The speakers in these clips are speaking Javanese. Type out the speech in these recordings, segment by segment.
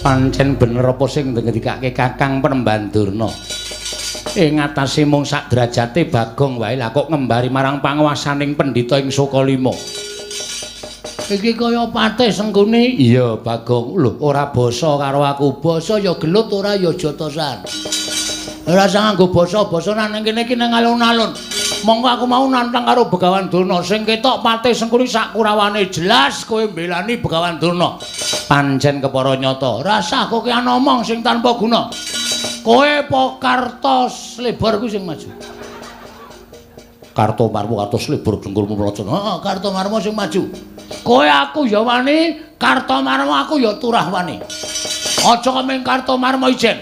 Pancen bener apa sing ngendikake Kakang Penemban Durna. Ing atase mung sak derajate Bagong wae lah kok ngembari marang panguwasaning pendhita ing Sukalima. Iki kaya patih Sengkuni. Iya, Bagong. Lho, ora basa karo aku. Basa ya gelut ora ya jotosan. Ora usah nganggo basa-basa nang kene iki nang alun-alun. Monggo aku mau nantang karo Begawan Durna. Sing ketok patih Sengkuni sak kurawane jelas kowe mbelani Begawan Durna. Pancen kepara nyata. Rasah kowe ngomong sing tanpa guna. Kowe apa Karta Slebor kuwi sing maju? Karta Marmo, Karta Slebor dengkulmu mlocon. Heeh, Karta Marmo sing maju. Kowe aku ya wani, Karta Marmo aku ya turah wani. Aja kok ming Karta Marmo ijen.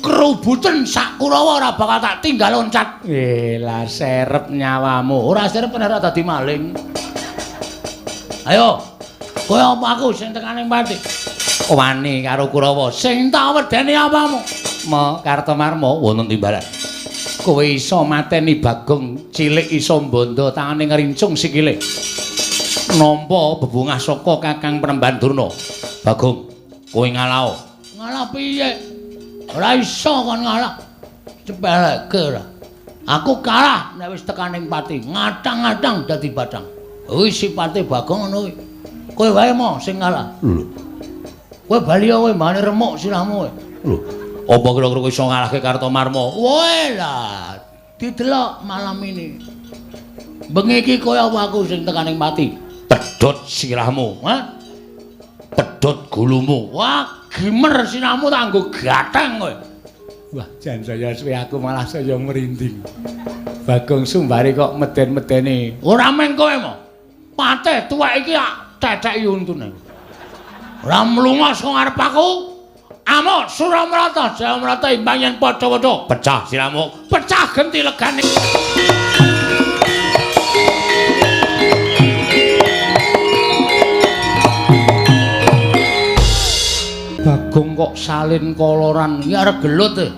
Kerubuten sak Kurawa ora bakal tak tinggal loncat. Lah serep nyawamu. Ora serep ora dadi maling. Ayo. Kowe apa aku sing tekaning pati? Wani karo Kurawa. Sing tak wedeni apamu? Ma Karta Marmo wonten timbalan. Kowe iso mateni Bagong cilik iso mbondo tangane ngrincung sikile. Nampa bebungah saka Kakang Penemban Durna. Bagong, kowe ngalao. Ngalah piye? Ora iso kon ngalah. Cepeleke ora. Aku kalah nek wis tekaning pati, ngatang-ngatang dadi batang. Kuwi sipate Bagong ngono kuwi. Kowe wae mo sing ngalah. Lho. Kowe bali kowe mbane remuk sirahmu kowe. Lho, apa kira-kira kowe iso ngalahke Karta Marmo? Woe lah, didelok malam ini. Bengi iki kowe apa aku sing tekaning pati? Pedhot sirahmu, ha? Pedhot gulumu. Wah, gimer sirahmu tak nggo gatheng kowe. Wah, jan saya suwe aku malah saya merinding. Bagong Sumbari kok meden-medeni. Ora meng kowe mo. Patih tuwek iki ceceki untune. Ora mlunga saka ngarep aku. Amuk Suramrata, Jayamrata imbang yen padha-padha. Pecah sirahmu, pecah genti legane. Bagong kok salin koloran iki arep gelut e.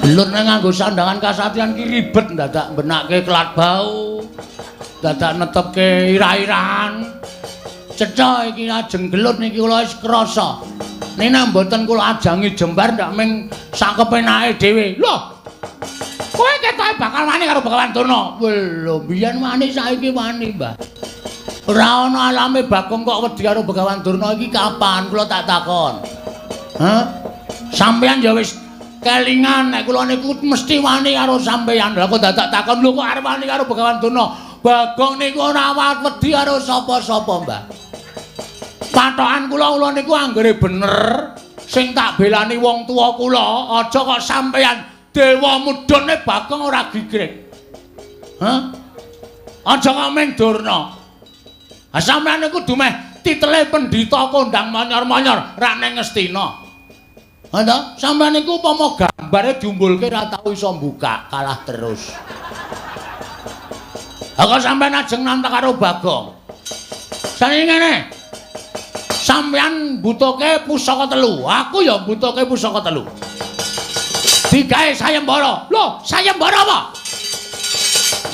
Gelut nek nganggo sandangan kasatriyan ki ribet dadak mbenake kelat bau. Dadak netepke ira-irahan. Cetha iki ajeng gelut niki kula wis krasa. Nek mboten kula ajangi jembar ndak ming sak kepenake dhewe. Lho. Kowe ketoke bakal wani karo Begawan Durna. Lho, biyen wani saiki wani, Mbah. Ora ana alame Bagong kok wedi karo Begawan Durna iki kapan kula tak takon. Hah? Sampeyan ya wis kelingan nek kula niku mesti wani karo sampeyan. Lah kok dadak takon lho kok arep wani karo Begawan Durna. Bagong niku ora wedi karo sapa-sapa, Mbah. Patokan kula kula niku anggere bener sing tak belani wong tuwa kula, aja kok sampeyan dewa mudhune Bagong ora gigrik. Hah? Aja kok ming Durna. Ha sampeyan niku dumeh titele pendhita kondang manyor-manyor rak ning Ngastina. Ha ta? Sampeyan niku upama gambare diumbulke ora tau iso mbuka, kalah terus. Ha kok sampeyan ajeng nantang karo Bagong. Saniki ngene. Sampeyan mbutuhke pusaka telu, aku ya mbutuhke pusaka telu. Digawe sayembara. Lho, sayembara apa?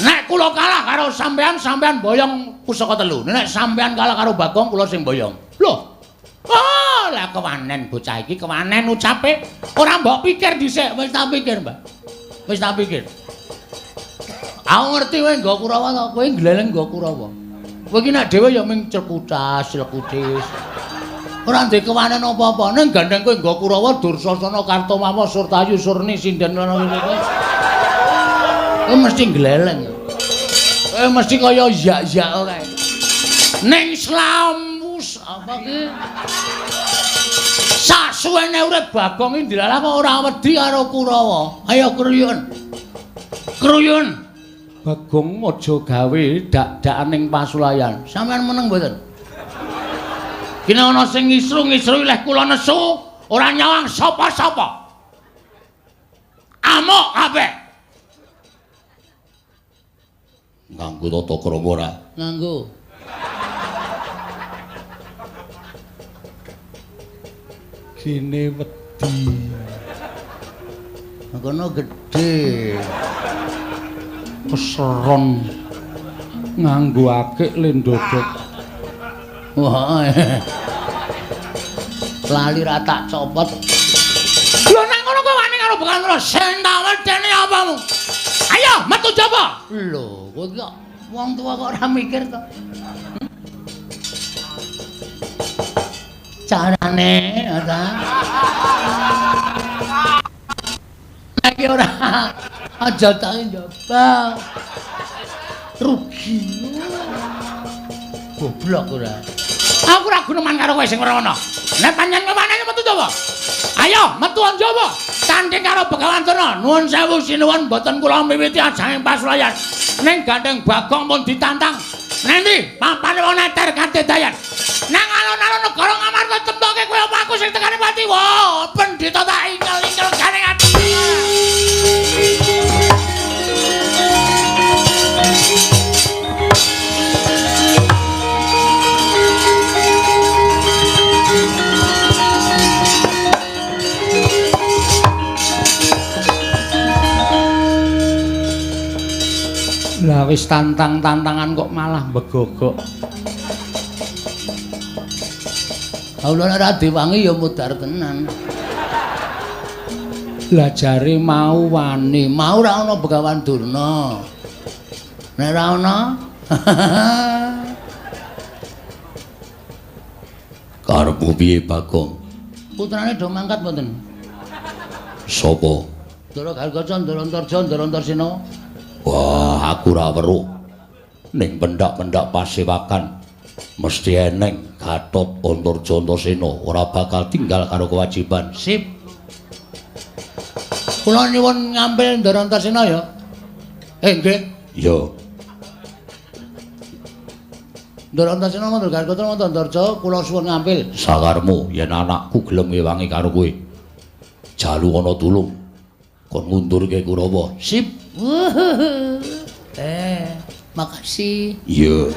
Nek kula kalah karo sampeyan, sampeyan boyong pusaka telu. Nek sampeyan kalah karo Bagong, kula sing boyong. Lho. Oh, lah kewanen bocah iki, kewanen ucape. Ora mbok pikir dhisik, wis tak pikir, Mbah. Wis tak pikir. Aku ngerti kowe nggo Kurawa to, kowe gleleng nggo Kurawa. Kowe iki nek dhewe ya ming cekutas, clekutis. Ora ndek kewanen apa-apa. Ning gandeng kowe nggo Kurawa, Dursasana, Kartomarma, Surtayu, Surni, Sinden ngono kuwi. Kowe mesti gleleng. Kowe mesti kaya yak-yak kae. Ning slamus apa ki? Sasuwene urip Bagong iki ndilalah kok ora wedi karo Kurawa. Ayo kruyun. Kruyun. Bagong aja gawe dak-dakan ning pasulayan. Sampeyan meneng mboten? Kene ana sing ngisru-ngisru leh kula nesu, ora nyawang sapa-sapa. Amuk kabeh. Nganggo tata krama ora? Nganggo. Kene wedi. Kono gedhe. Keseron nganggo akik lendodok. Wah. Lali ra tak copot. Lho nang ngono kowe wani karo Begawan Durna sing tak wedeni apamu? Ayo metu jaba. Lho, kowe kok wong tuwa kok ora mikir to? Carane ora. Nek ora aja tak njaba. Rugi. Goblok ora. Aku ora guneman karo kowe sing ora ana. Nek pancen kowe metu jaba. Ayo metu njaba. Tanding karo Begawan Durna. Nuwun sewu sinuwun mboten kula miwiti ajanging pasulayan. Ning gandeng Bagong pun ditantang. Nendi papane wong neter kadedayan. Nang alun-alun negara Ngamarta temtoke kowe apa aku sing tekane pati. Wah, pendhita tak ingel-ingel gandeng ati. Lah wis tantang-tantangan kok malah begogok. Kula ora diwangi ya mudhar tenan. Lah jare mau wani, mau ora ana Begawan Durna. Nek ora ana karepmu piye Bagong? Putrane do mangkat mboten? Sapa? Ndara Gargaca, Ndara Antarja, Ndara Antarsena. Wah, aku ora weruh. Ning pendak-pendak pasewakan mesti eneng Gatot Antarja Antasena ora bakal tinggal karo kewajiban. Sip. Kula nyuwun ngambil Ndara Antarsena ya. Nggih. Ya. Ndara Antarsena Ndara Gargaca Ndara Antarja kula suwun ngambil. Sakarmu yen anakku gelem ngewangi karo kowe. Jalu ana tulung kon ngundurke Kurawa. Sip. Makasih. Iya.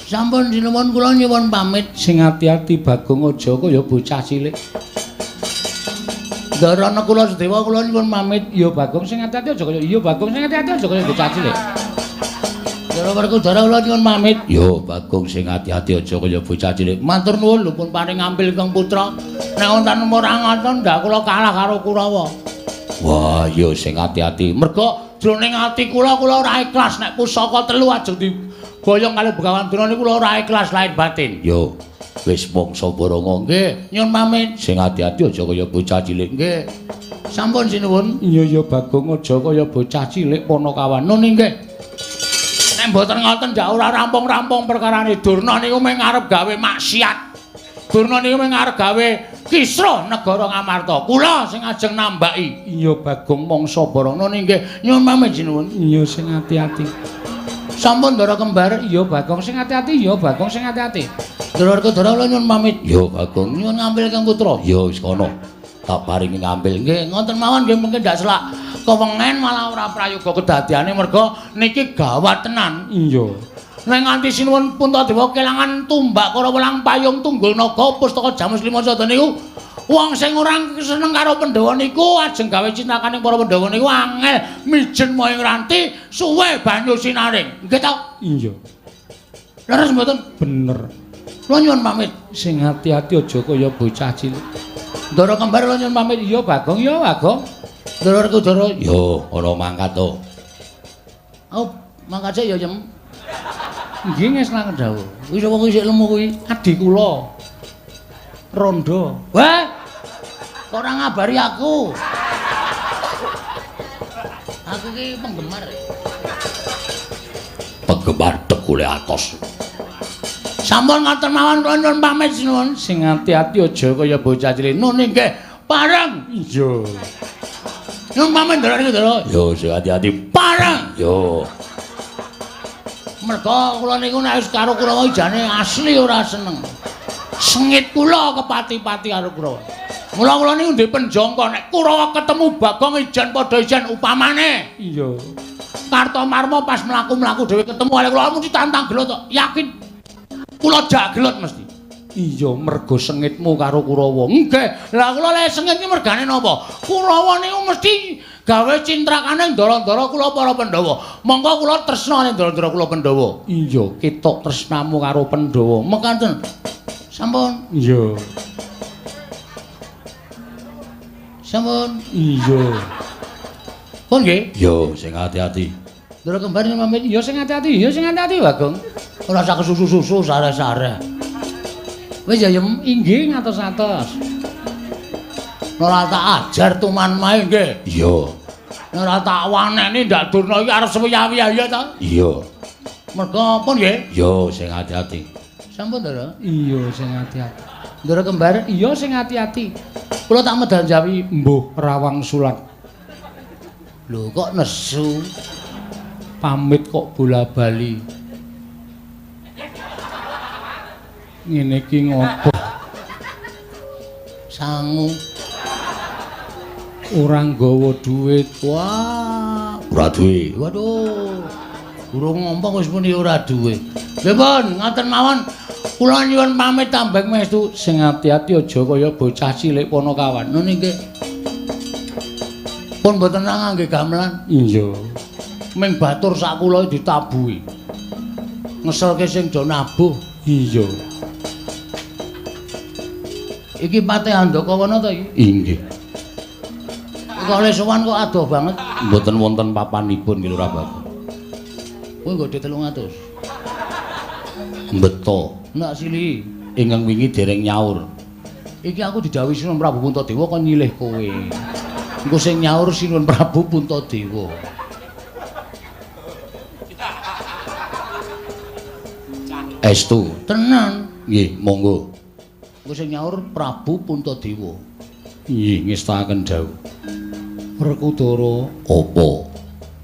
Sampun sinuwun kula nyuwun pamit. Sing ati-ati Bagong aja kaya bocah cilik. Ndara Nakula Sedewa kula nyuwun pamit. Iya Bagong sing ati-ati aja kaya iya Bagong sing ati-ati aja kaya bocah cilik. Ndara Werkudara kula nyuwun pamit. Iya Bagong sing ati-ati aja kaya bocah cilik. Matur nuwun lho pun paring ngambil Kang Putra. Nek wonten ora ngoten ndak kula kalah karo Kurawa. Wah, iya sing ati-ati. Merga jroning ati kula kula ora ikhlas nek pusaka telu ajeng diboyong kali Begawan Durna niku kula ora ikhlas lahir batin. Yo, wis mangsa borongo. Nggih, nyuwun pamit. Sing ati-ati aja kaya bocah cilik. Nggih. Sampun sinuwun. Iya ya Bagong aja kaya bocah cilik Panakawan. Nun nggih. Nek mboten ngoten ndak ora rampung-rampung perkarane. Durna niku mung arep gawe maksiat. Durna niku mung arep gawe kisruh negara Ngamarta. Kula sing ajeng nambaki. Iya Bagong mangsa barana nggih. Nyuwun pamit sinuwun. Iya sing ati-ati. Sampun Ndara kembar. Iya Bagong sing ati-ati. Iya Bagong sing ati-ati. Ndara Werkudara kula nyuwun pamit. Iya Bagong nyuwun ngambil Kang Putra. Iya wis kono. Tak paringi ngambil. Nggih, ngoten mawon nggih mungkin ndak selak kewengen malah ora prayoga kedadiane merga niki gawat tenan. Iya. Nek nganti sinuwun Puntadewa kelangan tumbak Kurawa lang payung tunggul naga pustaka Jamus Lima Sada niku wong sing ora seneng karo Pandhawa niku ajeng gawe cinakaning para Pandhawa niku angel mijen maing ranti suwe banyu sinaring. Nggih ta? Iya. Leres mboten? Bener. Kula nyuwun pamit. Sing ati-ati aja kaya bocah cilik. Ndara kembar kula nyuwun pamit. Iya Bagong, iya Bagong. Ndara Werkudara. Yo, ora mangkat to. Oh, mangkat sik ya, Yem. Nggih ngesnaken dawuh. Kuwi sapa kuwi sik lemu kuwi? Adi kula. Rondo. Wah. Kok ora ngabari aku? Aku ki penggemar. Penggemar tegule atos. Sampun ngoten mawon kula nyuwun pamit sinuwun. Sing ati-ati aja kaya bocah cilik. Nun nggih, pareng. Iya. Nyuwun pamit Ndara Ndara. Yo sing ati-ati pareng. Yo. Merga kula niku nek wis karo Kurawa jane asli ora seneng. Sengit kula kepati-pati karo Kurawa. Mula kula niku ndek penjangka nek Kurawa ketemu Bagong ijen padha ijen upamane. Iya. Kartomarma pas mlaku-mlaku dhewe ketemu kali kula mesti tantang gelut tok. Yakin. Kula jak gelut mesti. Iya, mergo sengitmu karo Kurawa. Nggih. Lah kula lek sengit iki mergane napa? Kurawa niku mesti Gawe cintrakane ndara-ndara kula para Pandhawa. Monggo kula tresna ning ndara-ndara kula Pandhawa. Iya, ketok tresnamu karo Pandhawa. Mekaten. Sampun. Iya. Sampun. Iya. Pun nggih. Yo sing ati-ati. Ndara kembar pamit. Ya sing ati-ati, ya sing ati-ati Bagong. Ora usah kesusu-susu sare-sare. Wis ya Yem, inggih ngatos-atos. Ora tak ajar tuman mae nggih. Iya. Ora tak waneni ndak Durna iki arep suwiya-wiya ya ta? Iya. Mergo apa nggih? Yo sing ati-ati. Sampun Ndara. Iya sing ati-ati. Ndara kembar, iya sing ati-ati. Kula tak medal jawi mbuh rawang sulat. Lho kok nesu? Pamit kok bola-bali. Ngene iki ngopo? Sangu. Ora nggawa dhuwit. Wah, ora duwe. Waduh. Durung ngompong wis muni ora duwe. Nggih pun, ngoten mawon. Kula nyuwun pamit tambeng mestu. Sing ati-ati aja kaya bocah cilik Panakawan. Ngono nggih. Pun mboten ngangge gamelan. Iya. Ming batur sak kula ditabuhi. Ngeselke sing do nabuh. Iya. Iki Patih Andakawana to iki? Inggih. Kok le sowan kok adoh banget. Mboten wonten papanipun nggih Lurah Bagong. Kowe nggo 300. Beto. Nak sili ingkang wingi dereng nyaur. Iki aku didhawuhi Sinuwun Prabu Puntadewa kon nyilih kowe. Engko sing nyaur Sinuwun Prabu Puntadewa. Estu. Tenan. Nggih, monggo. Engko sing nyaur Prabu Puntadewa. Nggih, ngestakaken dawuh. Werkudara, apa?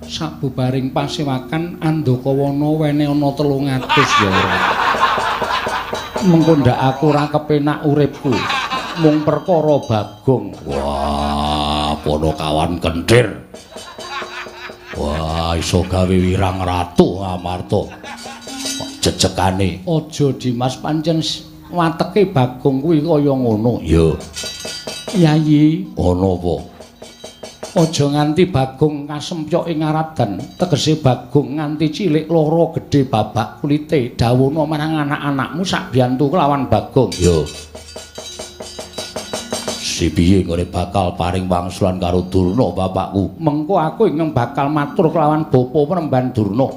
Sabubaring pasewakan Andakawana wene ana 300 ya ora. Mengko ndak aku ora kepenak uripku. Mung perkara Bagong. Wah, Panakawan kenthir. Wah, iso gawe wirang ratu Amarta. Jejekane aja Dimas, pancen wateke Bagong kuwi kaya ngono. Iya. Yayi, ana apa? Aja nganti Bagong kasempyok ing Aradan, tegese Bagong nganti cilik lara gedhe babak kulite. Dawuhna marang anak-anakmu sak biyantu kelawan Bagong. Iya. Si piye nggone bakal paring wangsulan karo Durna bapakku? Mengko aku ingkang bakal matur kelawan Bapa Premban Durna.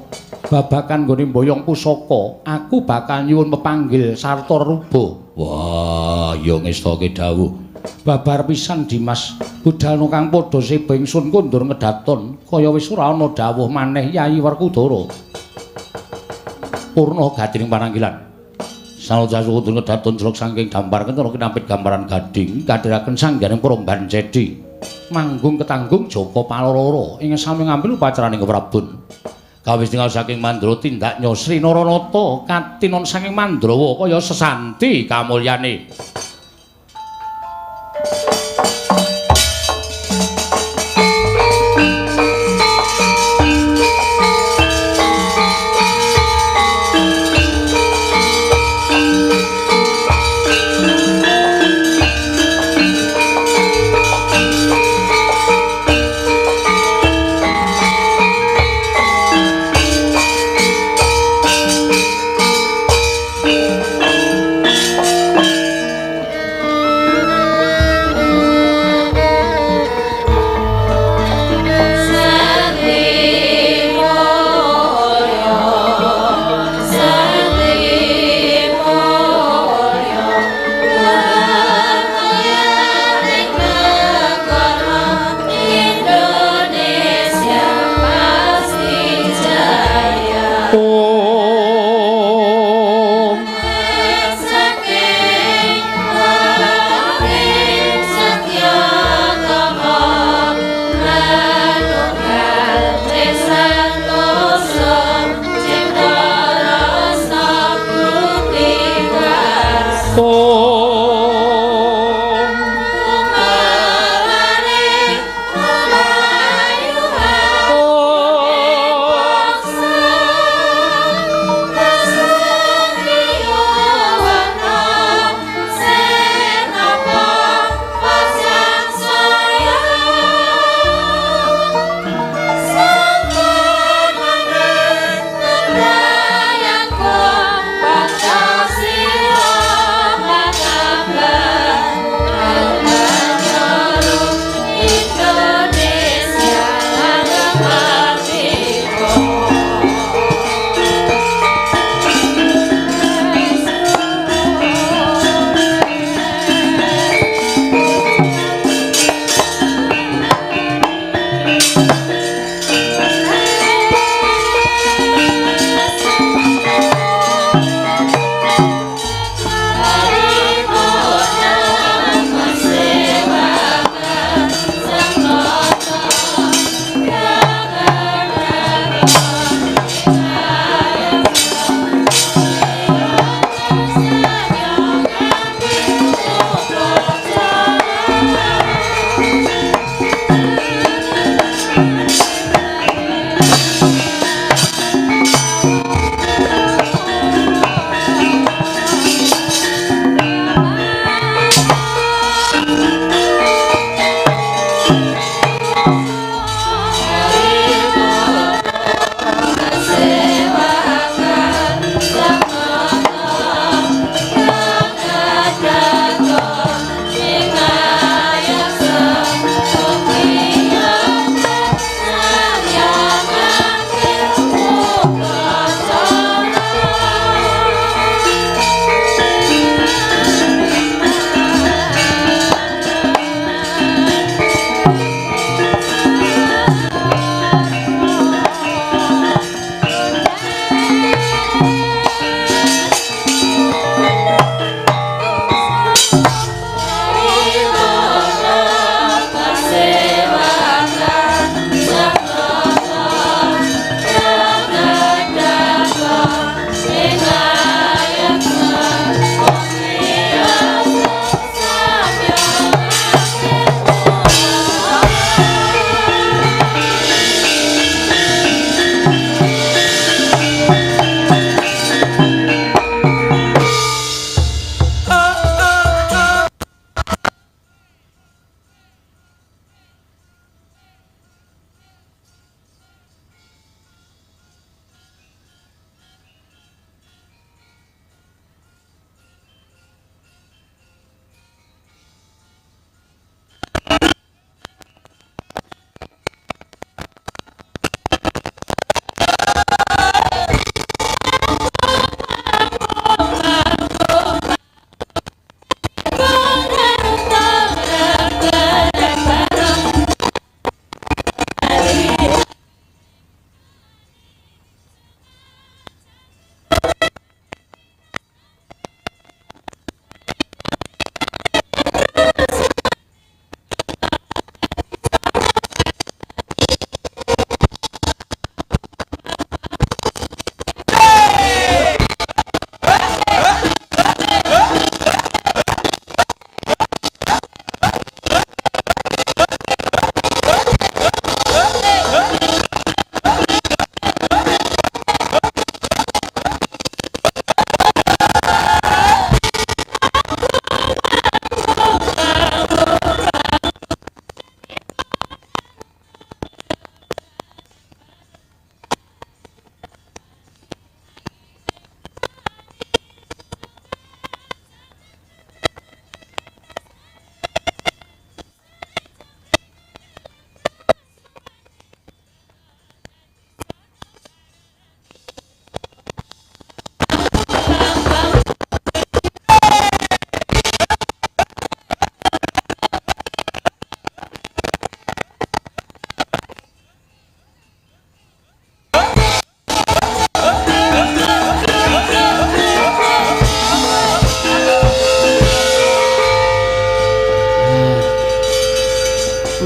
Babagan nggone mboyong pusaka, aku bakal nyuwun pepanggil sarta ruba. Wah, ya ngestake dawuh. Babar pisan Dimas, budalno kang padha seba ingsun kondur ngedaton, kaya wis ora ana dawuh maneh Yayi Werkudara. Purna gadining pananggilan. Sanoja kondur ngedaton celuk saking dampar kentara kinampit gambaran gading kadhiraken sangganing Promban Cedi. Manggung ketanggung Jaka Palororo ing sami ngambil upacaraning Prabun. Kawis tinggal saking Mandra tindak Sri Naranata katinon saking Mandrawa kaya sesanti kamulyane.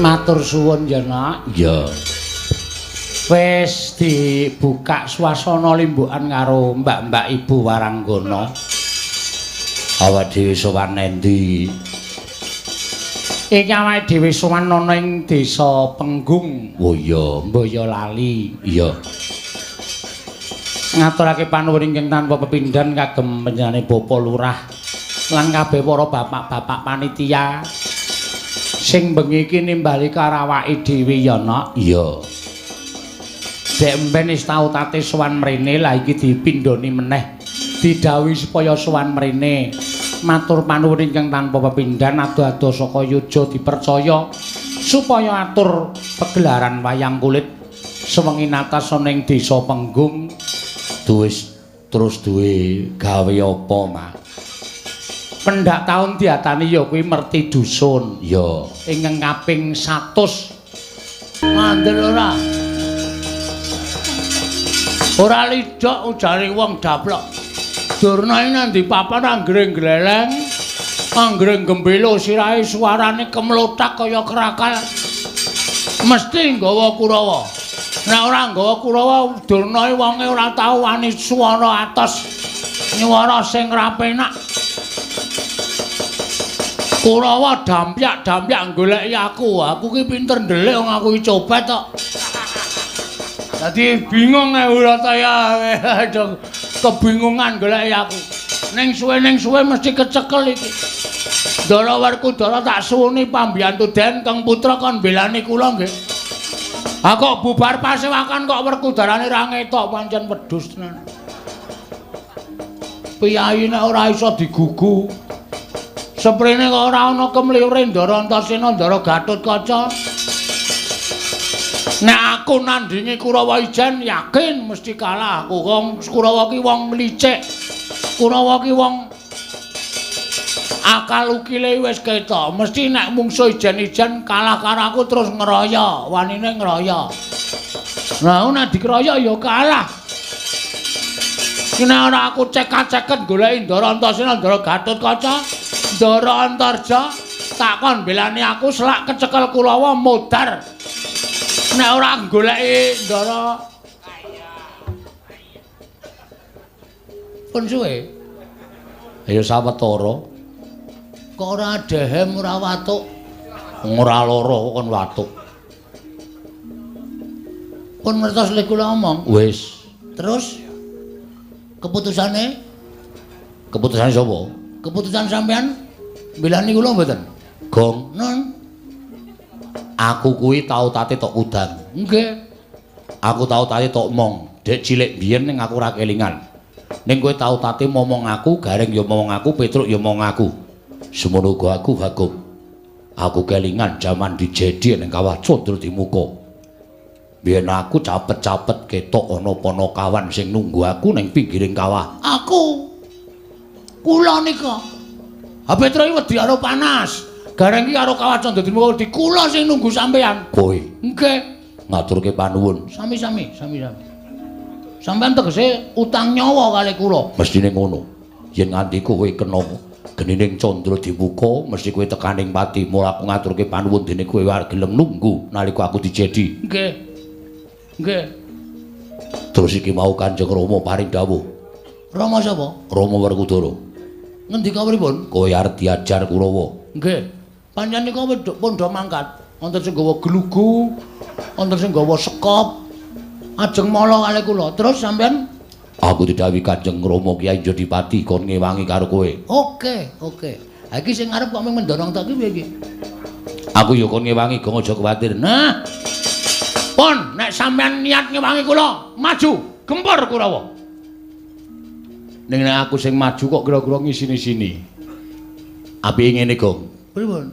Matur suwun ya, Nak. Iya. Wis dibuka swasana limbukan karo mbak-mbak Ibu Waranggana. Awak dhewe sowan endi? Iki awake dhewe sowan ana ing Desa Penggung. Oh iya, Boyolali. Iya. Ngaturake panuwun ingkang tanpa pepindhan kagem panjenengane Bapak Lurah lan kabeh para bapak-bapak panitia sing bengi iki nimbali karo awake dhewe ya, Nak. Iya. Dek mben wis tau tate sowan mrene, lah iki dipindhoni meneh. Didhawuhi supaya sowan mrene. Matur panuwun ingkang tanpa pepindhan ado-ado saka Yojo dipercaya supaya atur pegelaran wayang kulit sewengi natas ana ing Desa Penggung. Duwis terus duwe gawe apa, Mas? Pendak taun diatani ya kuwi merti dusun. Iya. Ingkang kaping 100. Ngandel ora? Ora lidhok ujare wong daplok. Durna iki nang papan anggere gleleng, anggere gembelo sirahe suarane kemlothak kaya krakal. Mesti nggawa Kurawa. Nek ora nggawa Kurawa, Durna iki wonge ora tau wani swara atos. Nyuwara sing ra penak. Kurawa dampyak-dampyak goleki aku. Aku ki pinter ndelik wong aku ki copet kok. Dadi bingung ae ora ya. Kebingungan goleki aku. Ning suwe mesti kecekel iki. Ndara Werkudara tak suwuni pambiyantu Den Kang Putra kon belani kula nggih. Ha kok bubar pasewakan kok Werkudarane ra ngetok pancen wedhus tenan. Piyayi nek ora iso digugu. Seprene kok ora ana kemliure Ndara Antasena Ndara Gatotkaca. Nek aku nandingi Kurawa ijen yakin mesti kalah aku. Wong Kurawa ki wong licik. Kurawa ki wong akal ukile wis ketok. Mesti nek mungsuh ijen-ijen kalah karo aku terus ngeroyo, wanine ngeroyo. Nah, nek dikeroyok ya kalah. Nek ora aku cekak-ceket goleki Ndara Antasena Ndara Gatotkaca, Ndara Antarja, tak kon belani aku selak kecekel Kurawa modar. Nek ora goleki Ndara pun suwe. Ayo sawetara. Kok ora dehem ora watuk? Ora lara kon watuk. Pun ngertos lek kula omong. Wis. Terus keputusane? Keputusane sapa? Keputusan sampean mbelani kula mboten? Gong. Non. Aku kuwi tau tate tok udan. Nggih. Aku tau tate tok mong. Dek cilik biyen ning aku ora kelingan. Ning kowe tau tate momong aku, Gareng ya momong aku, Petruk ya momong aku. Semono uga aku Bagong. Aku kelingan jaman dijedi ning kawah Condro Dimuka. Biyen aku capet-capet ketok ana panakawan sing nunggu aku ning pinggiring kawah. Aku. Kula nika. Ha Petruk iki wedi karo panas. Gareng iki karo kawah Condro Dimuka wedi kula sing nunggu sampean. Kowe. Nggih. Ngaturke panuwun. Sami-sami, sami-sami. Sampean tegese utang nyawa kalih kula. Mestine ngono. Yen nganti kowe kena genining Condro Dimuka, mesti kowe tekaning pati. Mula aku ngaturke panuwun dene kowe gelem nunggu nalika aku dijedi. Nggih. Nggih. Terus iki mau Kanjeng Rama paring dawuh. Rama sapa? Rama Werkudara. Ngendika pripun? Kowe arep diajar Kurawa. Nggih. Pancen nika wedhuk pun do mangkat. Wonten sing gawa glugu, wonten sing gawa sekop. Ajeng mala kalih kula. Terus sampean? Aku didhawuhi Kanjeng Rama Kyai Jodipati kon ngewangi karo kowe. Oke, oke. Ha iki sing arep kok mung mendorong tok iki piye iki? Aku ya kon ngewangi, gong aja kuwatir. Nah. Pun nek sampean niat ngewangi kula, maju, gempur Kurawa. Ning nek aku sing maju kok kira-kira ngisini-sini. Apike ngene, Gong. Pripun?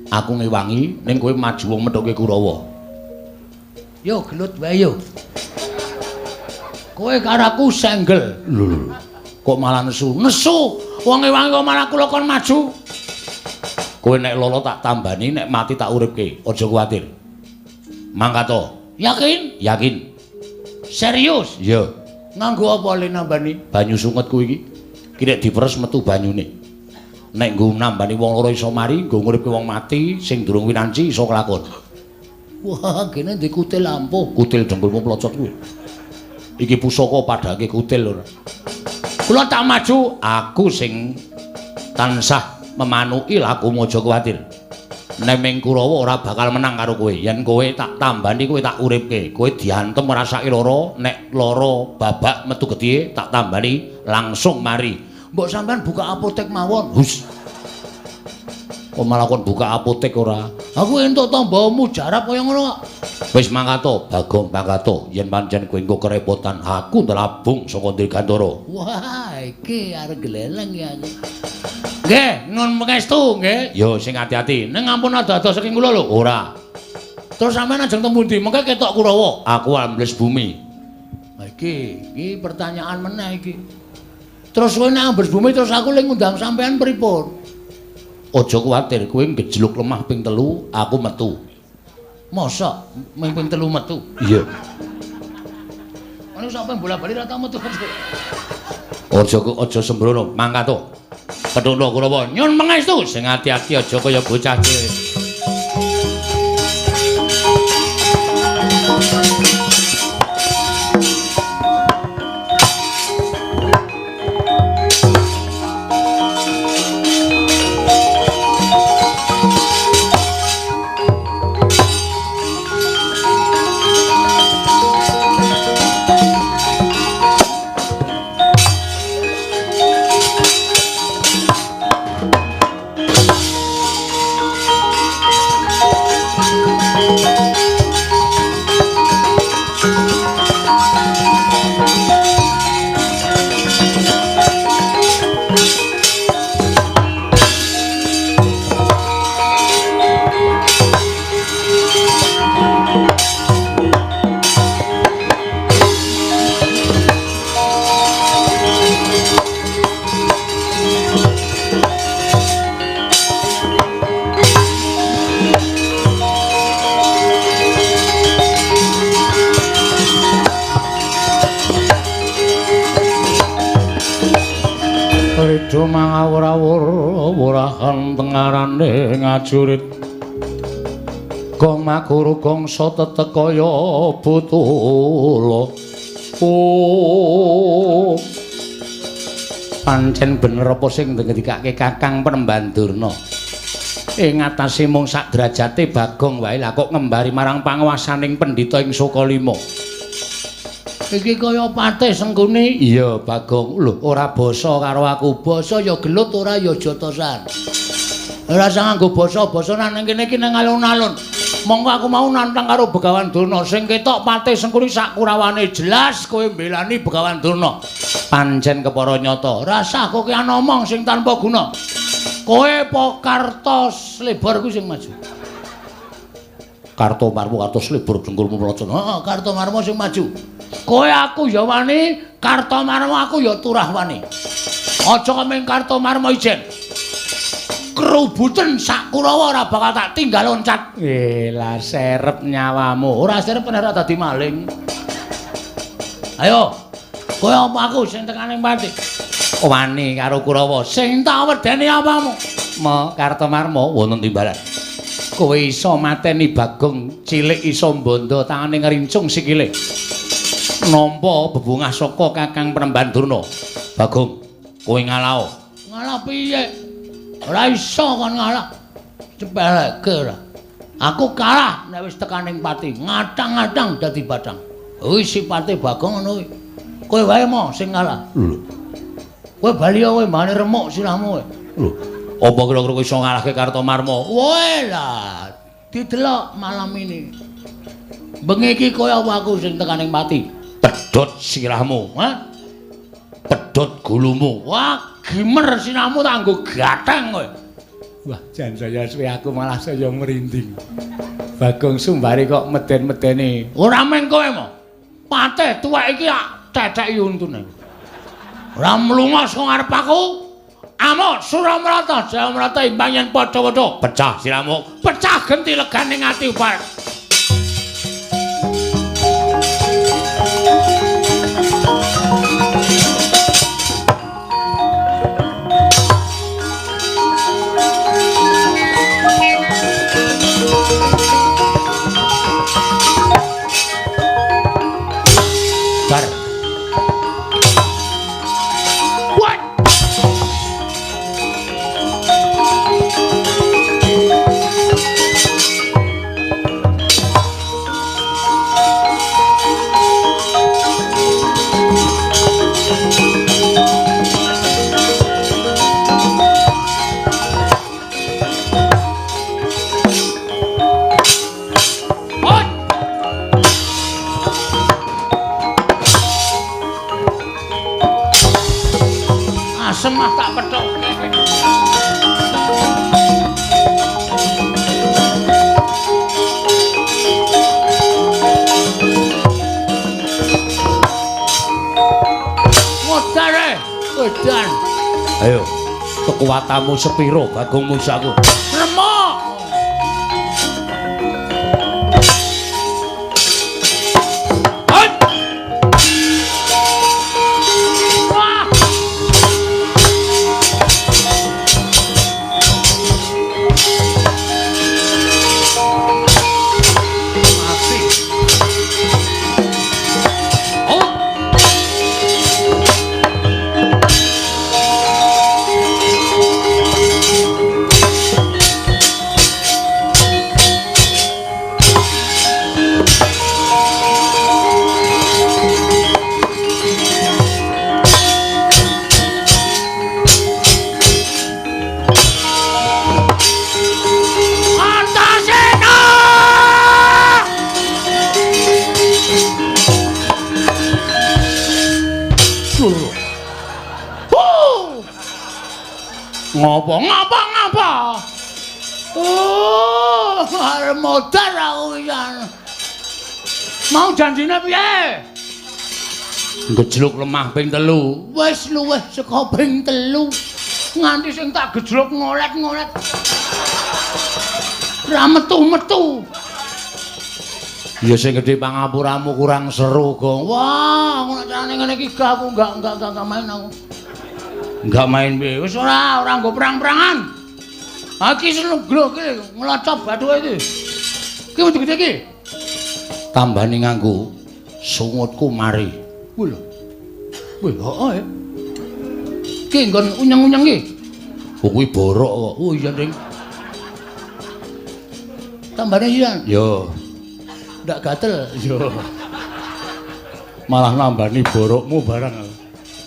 Aku ngewangi ning kowe maju wong methuke Kurawa. Yo gelut wae yo. Kowe karo aku senggel. Lho lho. Kok malah nesu? Nesu. Wong ngewangi kok malah kula kon maju. Kowe nek lolo tak tambani, nek mati tak uripke. Aja kuwatir. Mangkat to. Yakin? Yakin. Serius? Iya. Nganggo apa le nambani? Banyu sunget kuwi iki. Ki nek diperes metu banyune. Nek nggo nambani wong lara iso mari, nggo nguripke wong mati sing durung winanci iso kelakon. Wah, kene ndek kutil ampuh. Kutil dengkulmu plocot kuwi. Iki pusaka padhake kutil ora. Kula tak maju, aku sing tansah memanuki lakumu aja kuwatir. Neming Kurawa ora bakal menang karo kowe. Yen kowe tak tambani, kowe tak uripke. Kowe diantem ngrasake lara, nek lara babak metu getihe tak tambani langsung mari. Mbok sampean buka apotek mawon. Hus. Kok malah kon buka apotek ora? Aku entuk tamba mujarab kaya ngono kok. Wis mangkato, Bagong mangkato. Yen pancen kowe engko kerepotan, aku ndelabung saka Dirgantara. Wah, iki arep gleleng ya aku. Nggih, nun pangestu nggih. Ya sing ati-ati. Ning ampun ado-ado saking kula lho. Ora. Terus sampean ajeng teng pundi? Mengke ketok Kurawa. Aku ambles bumi. Lah iki, iki pertanyaan meneh iki. Terus kowe nek ambles bumi terus aku le ngundang sampean pripun? Aja kuwatir, kowe ngejluk lemah ping 3, aku metu. Mosok ming ping 3 metu? Iya. Ono sampean bola-bali ra tau metu. Aja sembrono, mangkat to. Pethukno Kurawa, nyun pangestu sing ati-ati aja kaya bocah cilik. Rido mangawur-awur wurahan tengarane ngajurit. Gong makuru gongso tetek kaya butula. Oh. Pancen bener apa sing ngendikake Kakang Penemban Durna. Ing atase mung sak derajate Bagong wae lah kok ngembari marang panguwasaning pendhita ing Sukalima. Iki kaya patih Sengkuni. Iya, Bagong. Lho, ora basa karo aku. Basa ya gelut ora ya jotosan. Ora usah nganggo basa-basa nang kene iki nang alun-alun. Monggo aku mau nantang karo Begawan Durna. Sing ketok patih Sengkuni sak kurawane jelas kowe mbelani Begawan Durna. Pancen kepara nyata. Ora usah kowe ngomong sing tanpa guna. Kowe apa Karto Slebor kuwi sing maju? Karto Marmo, Karto Slebor dengkulmu mlocot. Heeh, Karto Marmo sing maju. Kowe aku ya wani, Karto Marmo aku ya turah wani. Aja kemeng Karto Marmo ijen. Kerubuten sak Kurawa ora bakal tak tinggal loncat. Lah serep nyawamu. Ora serep ora dadi maling. Ayo. Kowe apa aku sing tekaning pati? Wani karo Kurawa. Sing tak wedeni apamu? Mo Karto Marmo wonten timbalan. Kowe iso mateni Bagong cilik iso mbondo tangane ngrincung sikile. Nampa bebungah saka Kakang Penemban Durna. Bagong, kowe ngalao. Ngalah piye? Ora iso kon ngalah. Cepeleke ora. Aku kalah nek wis tekaning pati, ngatang-ngatang dadi batang. Wis sipate Bagong ngono kuwi. Kowe wae mo sing ngalah. Lho. Kowe bali kowe mbane remuk sirahmu kowe. Lho. Apa kira-kira kowe iso ngalahke Karto Marmo? Woe lah, didelok malam ini. Bengi iki kowe apa aku sing tekaning pati? Pedhot sirahmu, ha? Pedhot gulumu. Wah, gimer sirahmu tak nggo gatheng kowe. Wah, jan saya suwe aku malah saya merinding. Bagong Sumbari kok meden-medeni. Ora meng kowe mo. Patih tuwek iki tetheki untune. Ora mlunga saka ngarep aku. Amuk Suramrata, Jayamrata imbang yen padha-padha pecah sirahmu, pecah genti legane ati upar. Modare, edan. Ayo, kekuatanmu sepiro Bagong Musaku? Remuk. Ngopo ngapa ngapa? Oh, arep modar aku pisan. Mau janjine piye? Gejluk lemah ping 3. Wis luwih saka ping 3. Nganti sing tak gejluk ngolet-ngolet. Ra metu-metu. Ya sing gedhe pangapuramu kurang seru, Gong. Wah, ngono carane ngene iki gak aku enggak main aku. Enggak main piye? Wis ora nggo perang-perangan. Ha iki seneng glok iki nglocop bathuke iki. Iki wedi gede iki. Tambane nganggo sungutku mari. Kuwi lho. Wih, heeh. Iki nggon unyeng-unyeng iki. Oh kuwi borok kok. Oh iya, Ding. Tambane iya. Yo. Ndak gatel. Yo. Malah nambani borokmu barang.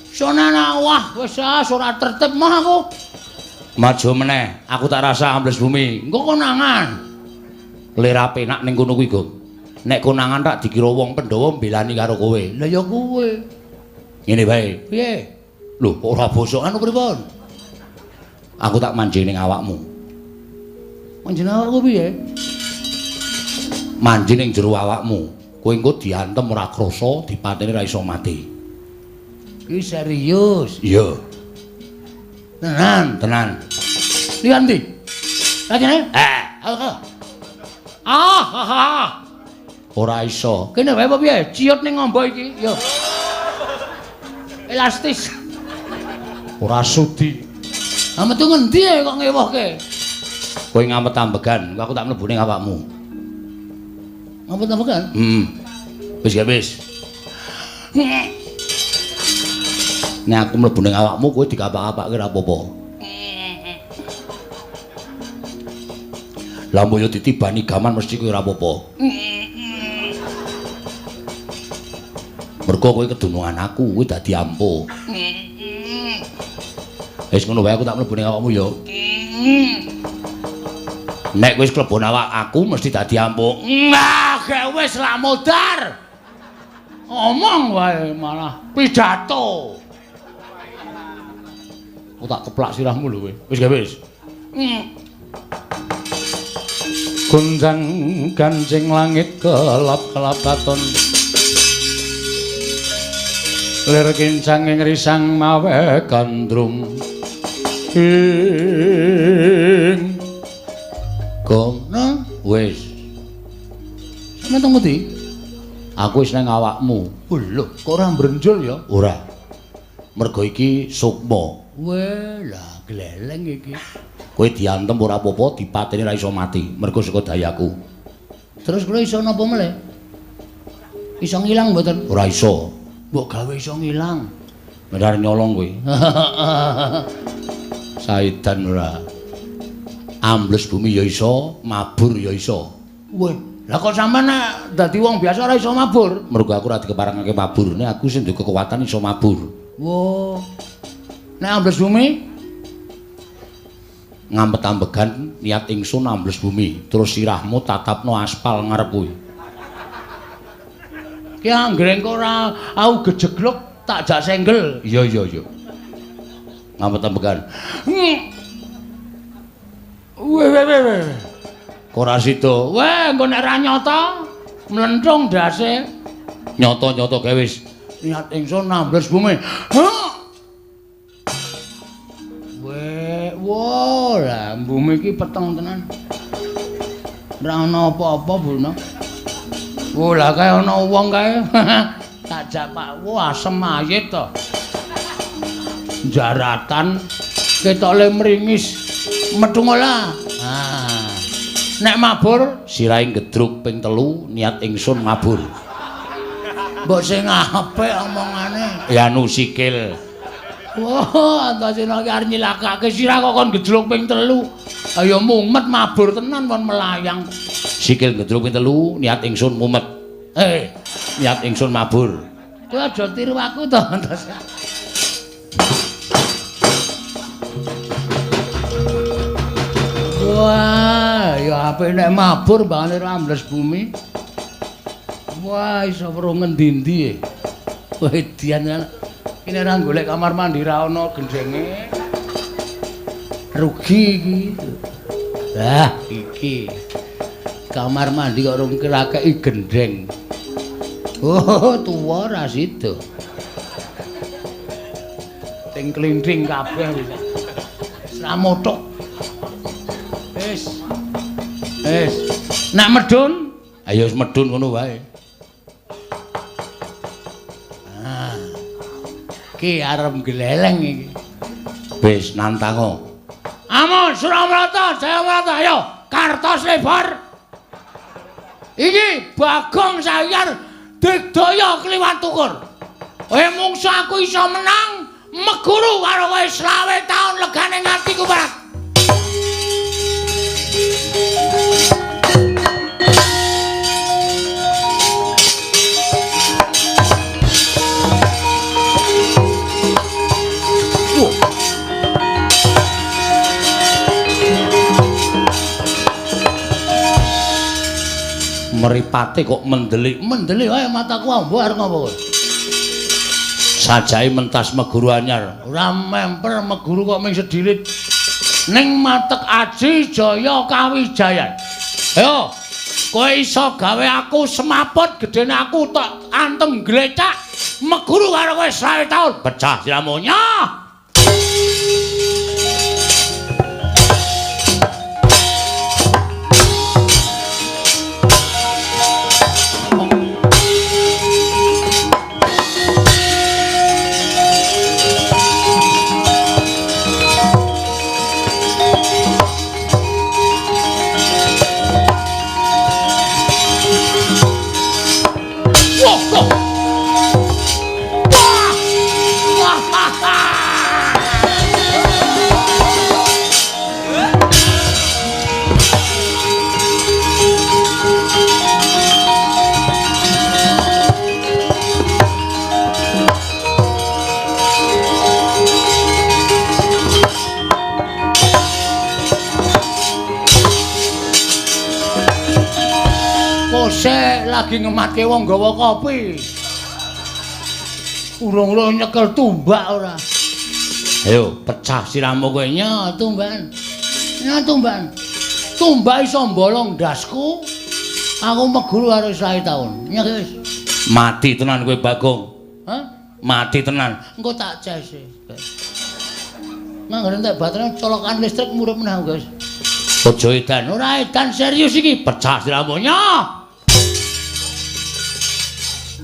Sonana wah wis ora tertib mah aku. Maju meneh, aku tak rasa ambles bumi. Engko konangan. Lera penak ning kono kuwi, Gong. Nek konangan tak dikira wong Pandhawa mbelani karo kowe. Lah ya kowe. Ngene wae. Piye? Lho, kok ora bosokan pripun? Aku tak manjing ning awakmu. Manjing awakku piye? Manjing ning jero awakmu. Kowe engko diantem ora krasa, dipateni ora iso mati. Iki serius. Iya. Tenan, tenan. Liyan ndi? Lajene? Eh. Ah, ha ha. Ora iso. Kene wae apa piye? Ciut ning ngombo iki. Yo. Elastis. Ora sudi. Ha metu ngendi kok ngewohke? Kowe ngamet ambegan, aku tak mlebu ning awakmu. Ngamet ambegan? Heeh. Wis ya wis. Nek aku mlebu ning awakmu kowe dikapak-kapake ora apa-apa. Lah mbok yo ditibani gaman mesti kowe ora apa-apa. Mergo kowe kedunungan aku, kowe dadi ampuh. Wis ngono wae aku tak mlebu ning awakmu ya. Nek wis klebon awak aku mesti dadi ampuh. Nah, gek wis lah modar. Omong wae malah pidato. Aku tak keplak sirahmu lho kowe. Wis gak wis. Gonjang ganjing langit kelap-kelap katon. Lir kincang ing risang mawe gandrung. Ing Gong, nah wis. Sampeyan teng pundi? Aku wis nang awakmu. Lho, kok ora mbrenjul ya? Ora. Mergo iki sukma. Weh, lah gleleng iki. Kowe diantem ora apa-apa, dipateni ora iso mati, mergo saka dayaku. Terus kula iso napa meleh? Iso ngilang mboten? Ora iso. Mbok gawe iso ngilang. Benar nyolong kowe. Saidan ora. Ambles bumi ya iso, mabur ya iso. Weh, lah kok sampean nek dadi wong biasa ora iso mabur? Mergo aku ora dikeparengake mabur, nek aku sing duwe kekuatan iso mabur. Wah. Nek ambles bumi ngampet ambegan niat ingsun ambles bumi, terus sirahmu tatapno aspal ngarep kuwi. Ki anggere engko ora aku gejegluk tak jak senggel. Iya iya iya. Ngampet-ambekan. Weh weh weh. Ora sida. Weh, engko nek ra nyata mlenthung ndase. Nyata-nyata gawe wis. Niat ingsun nambles bumi. Weh, wah, lah bumi iki peteng tenan. Ora ana apa-apa, Bulno. Wah, lah kae ana wong kae. Tak jak Pak, wah asem mayit to. Jaratan ketok le mringis metu ngolah. Ah. Nek mabur sirahe gedruk ping 3 niat ingsun mabur. Mbok sing apik omongane. Ya anu sikil. Wah, Antasena iki arep nyilakake sirah kok kon gejluk ping 3. Ayo mumet mabur tenan kon melayang. Sikil gedruk ping 3 niat ingsun mumet. Niat ingsun mabur. Kowe aja tiru aku to, Antasena. Wah, ya apik nek mabur mbangane ora ambles bumi. Wah, iso weruh ngendi-endi. Wah, edian. Ini ora golek kamar mandi ra ono gendenge. Rugi iki. Lah, iki. Kamar mandi kok rung kirakeki gendeng. Oh, tuwa ra sida. Ting klinting kabeh wis. Wis ra mothok. Wis. Wis. Nak medun, ayo wis medun ngono wae. Ah. Ki arep gleleng iki. Wis nantango. Amun Suramrata, Jayamrata, ayo kartos lebar. Iki Bagong Sayar digdaya kliwat tukur. Kowe mungsu aku iso menang meguru karo kowe 25 taun legane ngatiku Pak. Mripate kok mendelik, mendelik wae mataku ambo arep ngopo kowe. Sajae mentas meguru anyar. Ora memper meguru kok ming sedilit. Ning matek aji jaya kawijayan. Ayo, kowe iso gawe aku semaput gedene aku tak antem glecak meguru karo kowe 25 taun. Pecah siramu nyoh. Kosek lagi ngematke wong gawa kopi. Urung-urung nyekel tumbak ora. Ayo pecah siramu kowe nya tumbakan. Nya tumbakan. Tumbak iso mbolong ndasku. Aku meguru karo 25 taun. Nya wis. Mati tenan kowe Bagong. Hah? Mati tenan. Engko tak cese. Nang entek baterainya colokan listrik murup meneh, guys. Aja edan, ora edan serius iki. Pecah siramu nya.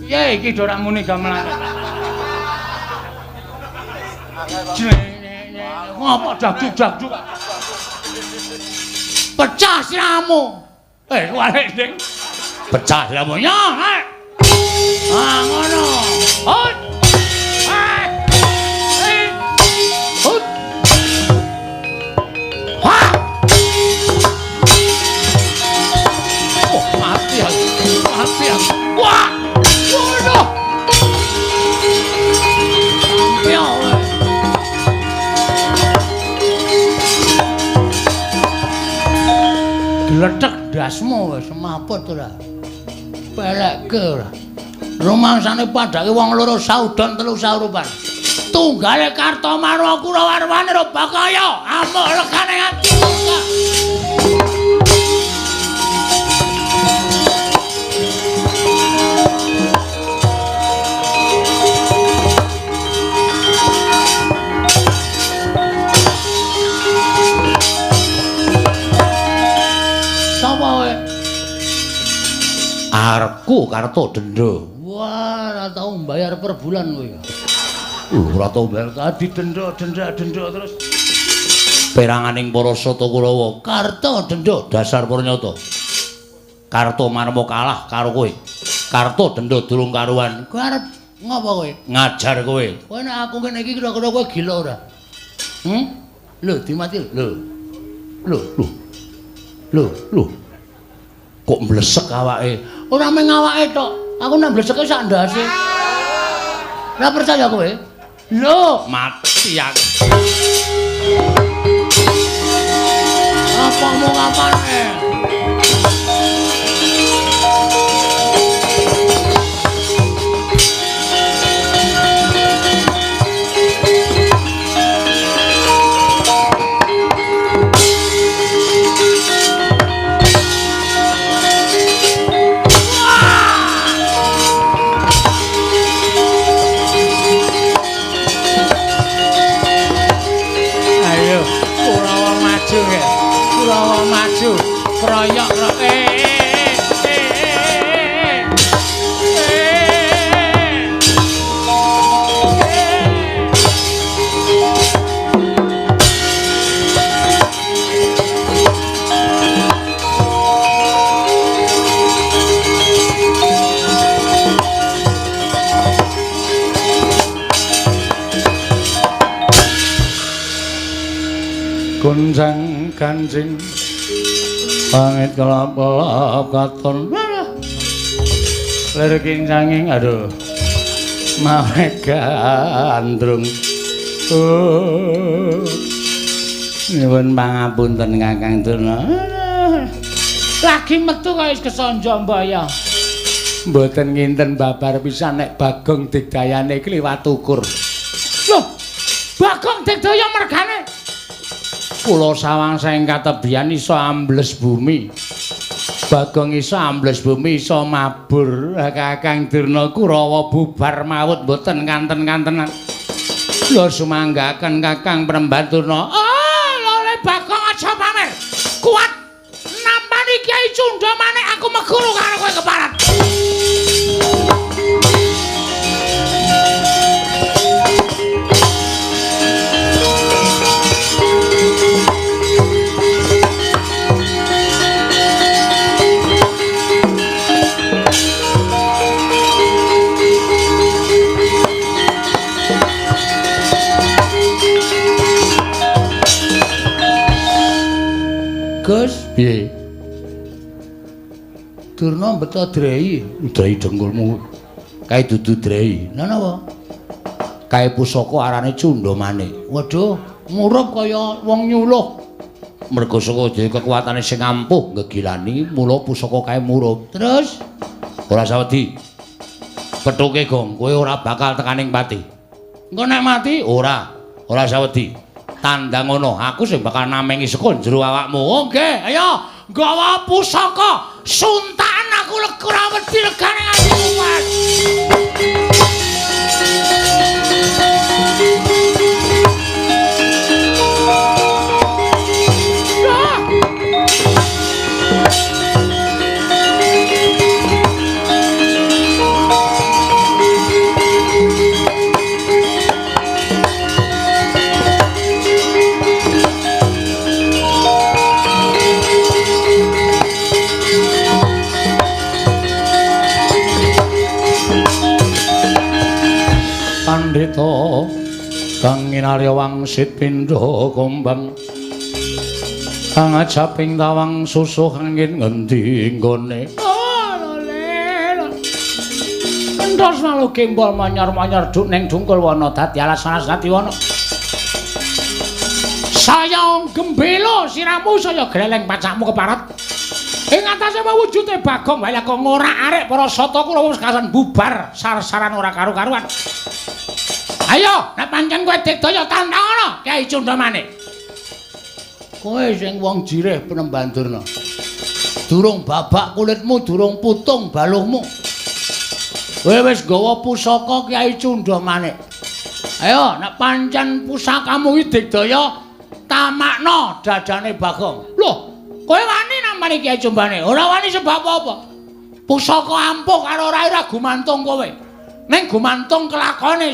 Piye iki do ora muni gamelan. Ngopo dakjuk-dakjuk. Pecah siramu. Kuwalik ding. Pecah siramu nya. Ah ngono. Hut. Hut. Ha. Oh, mati aku. Mati aku. Wah. Waduh. Piye? Gledhek ndasmu wis semaput ora. Pelekke ora. Rumangsane padake wong loro saudon telu saurupan. Tunggale Kartomarma Kurawa arwane Bakaya amuk legane ati murka. Sapa kowe? Arepku Karto Denda. Wah, ora tau mbayar per bulan kowe. Ora tau mbayar tadi denda denda denda terus. Peranganing para Sata Kurawa, Karto Denda dasar pranyata. Karto Marma kalah karo kowe. Karto Denda durung karuan. Kowe arep ngopo kowe? Ngajar kowe. Kowe nek aku ngene iki kira-kira kowe gila ora? Lho, dimati lho. Lho, lho. Lho, lho. Kok mblesek awake? Ora mung awake tok. Aku nek mbleseke sak ndase. Ora percaya kowe? Lho, mati aku. Apa mau ngapane? Kurawa maju, kroyok Gonjang kancing pangit kelap-kelap katon lir kincanging aduh mawe gandrung. Oh, nyuwun pangapunten Kakang Durna. Lagi metu kaya wis kesanja mbaya. Mboten nginten babar pisan nek Bagong Digdayane kliwat ukur. Loh, Bagong Digdaya mergane kula sawang saking katebian iso ambles bumi. Bagong iso ambles bumi iso mabur. Kakang Durna Kurawa bubar mawut mboten kanten-kantenan. Lho sumanggaken Kakang Premban Durna. Oh, lho Bagong aja pamer. Kuat nampani Kyai Cundha manik aku meguru karo kowe keparat. Gus, piye? Durna beto drei, drei dengkulmu. Kae dudu drei. Lha napa? Kae pusaka arane Cundha Manik. Waduh, murup kaya wong nyuluh. Merga saka dhewe kekuatane sing ampuh ngegilani, mula pusaka kae murup. Terus ora sawedi. Pethuke Gong, kowe ora bakal tekaning pati. Engko nek mati ora, ora sawedi. Tandang ngono, aku sing bakal namengi saka jero awakmu. Oh nggih, ayo nggawa pusaka. Suntakan aku ora wedi legane nganti kumat. Pandhita kang nginarya wangsit pindha kumbang kang ajaping tawang susuh angin ngendi nggone. Oh lho. Entos lalu gembol manyar-manyar duk ning dungkul wana dadi alas-alas dadi wana. Saya gembela siramu saya gleleng pacakmu keparat. Ing atase mewujute Bagong wae kok ngorak-arik para sata kula wis kasan bubar sar-saran ora karu-karuan. Ayo, nek pancen kowe digdaya tantang ana Kyai Cundamane. Kowe sing wong jirih Penemban Durna. Durung babak kulitmu, durung putung baluhmu. Kowe wis nggawa pusaka Kyai Cundamane. Ayo, nek pancen pusakamu iki digdaya, tamakno dadane Bagong. Loh, kowe wani nampani Kyai Cundamane? Ora wani sebab apa? Pusaka ampuh karo ora ora gumantung kowe. Ning gumantung kelakuane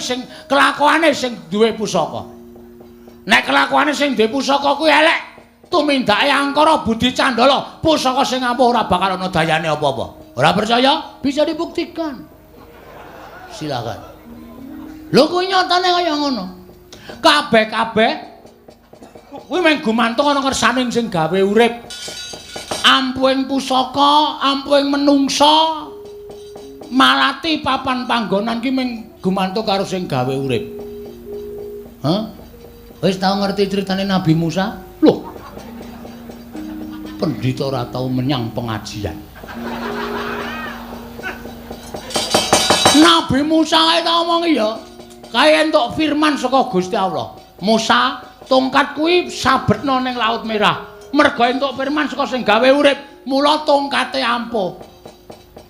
sing duwe pusaka. Nek kelakuane sing duwe pusaka kuwi elek, tumindake angkara budi candala, pusaka sing ampuh ora bakal ana dayane apa-apa. Ora percaya? Bisa dibuktikan. Silakan. Lho kuwi nyatane kaya ngono. Kabeh-kabeh kuwi mung gumantung ana kersane sing gawe urip. Ampuhing pusaka, ampuhing menungsa, malati papan panggonan ki mung gumantung karo sing gawe urip. Hah? Wis tau ngerti critane Nabi Musa? Loh. Pendhita ora tau menyang pengajian. Nabi Musa kae tak omongi ya. Kae entuk firman saka Gusti Allah. Musa, tongkat kuwi sabetna ning Laut Merah. Merga entuk firman saka sing gawe urip, mula tongkate ampuh.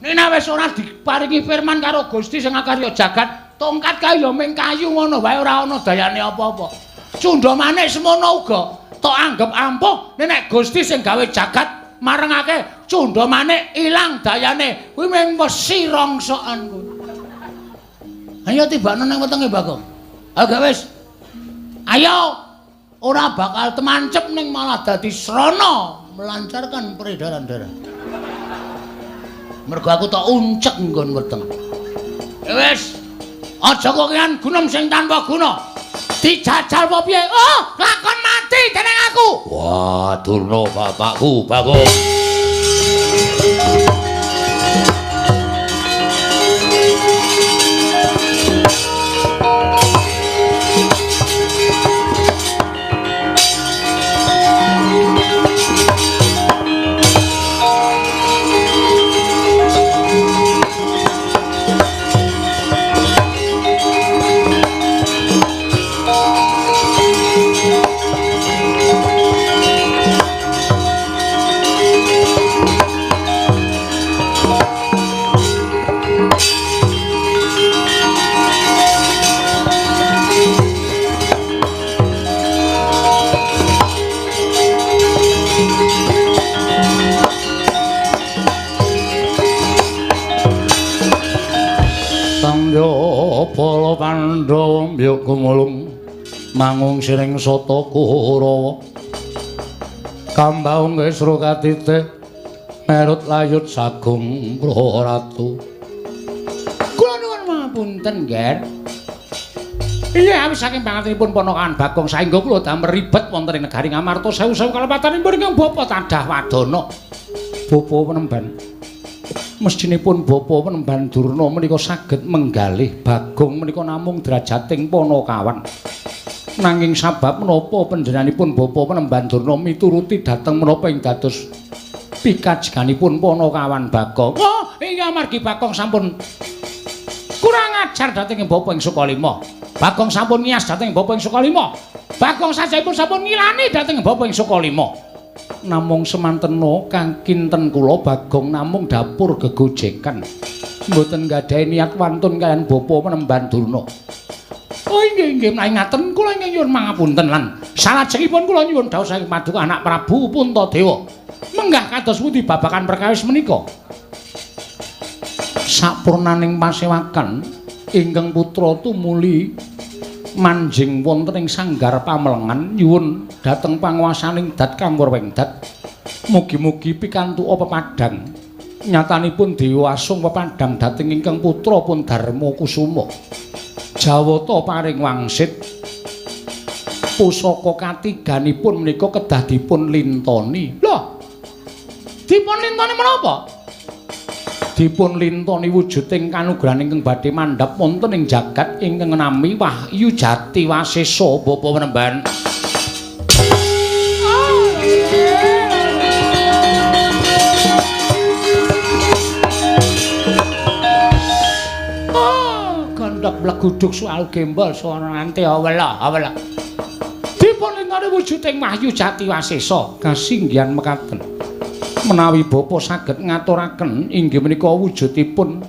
Nek wis ora diparingi firman karo Gusti sing akarya jagat, tongkat kae ya mung kayu ngono wae ora ana dayane apa-apa. Cundha manik semono uga tok anggep ampuh, nek Gusti sing gawe jagat marengake cundha manik ilang dayane, kuwi mung wesi rongsokan kuwi. Ayo tibakno nang wetenge Bagong. Ayo gak wis. Ayo ora bakal temancep ning malah dadi srana melancarkan peredaran darah. Mergo aku tak uncek nggon weteng. Wis. Aja kokean gunem sing tanpa guna. Dijajal apa piye? Oh, lakon mati dening aku. Wah, Durna bapakku, Bagong. Para Pandhawa mbyuk gumulung mangung siring sata Kurawa kambaung kesro katite merut layut sagung Praratu. Kula nuwun pangapunten, Nger. Iya, awis saking pangantenipun ponakan Bagong saengga kula damel ribet wonten ing negari Ngamarta sewu-sewu kalepatanipun ingkang bapa tadah wadana. Bapa Penemban. Mestinipun Bapa Penemban Durna menika saged menggalih Bagong menika namung drajating panakawan. Nanging sabab menapa panjenenganipun Bapa Penemban Durna mituruti dhateng menapa ing dados pikajeganipun panakawan Bagong. Oh, iya amargi Bagong sampun kurang ajar dhateng Bapa ing Sukalima. Bagong sampun ngiyas dhateng Bapa ing Sukalima. Bagong sajahipun sampun ngilani dhateng Bapa ing Sukalima. Namung semantena kang kinten kula Bagong namung dapur gegojekan. Mboten nggadahi niat wantun kaliyan Bapa Penemban Durna. Oh inggih inggih menawi ngaten kula ingkang nyuwun mangapunten lan salajengipun kula nyuwun dhawuh saking paduka anak Prabu Puntadewa. Menggah kados pundi babagan perkawis menika? Sapurnaning pasewakan ingkang putra tumuli manjing wonten ing sanggar pamelengan nyuwun dhateng panguwasaning dat kang werwengdat. Mugi-mugi pikantuk pepadhang. Nyatanipun Dewa Asung pepadhang dhateng ingkang putra pun Darma Kusuma. Jawata paring wangsit pusaka katiganipun menika kedah dipun lintoni. Lho. Dipun lintoni menapa? Dipun lintoni wujuding kanugrahan ingkang badhe mandhap wonten ing jagat ingkang nami Wahyu Jati Wasesa Bapa Penemban. Oh, blendok bleguduk sual gembol suara ante awela awela. Dipun lintane wujuding Wahyu Jati Wasesa kasinggihan mekaten. Menawi bapa saged ngaturaken inggih menika wujudipun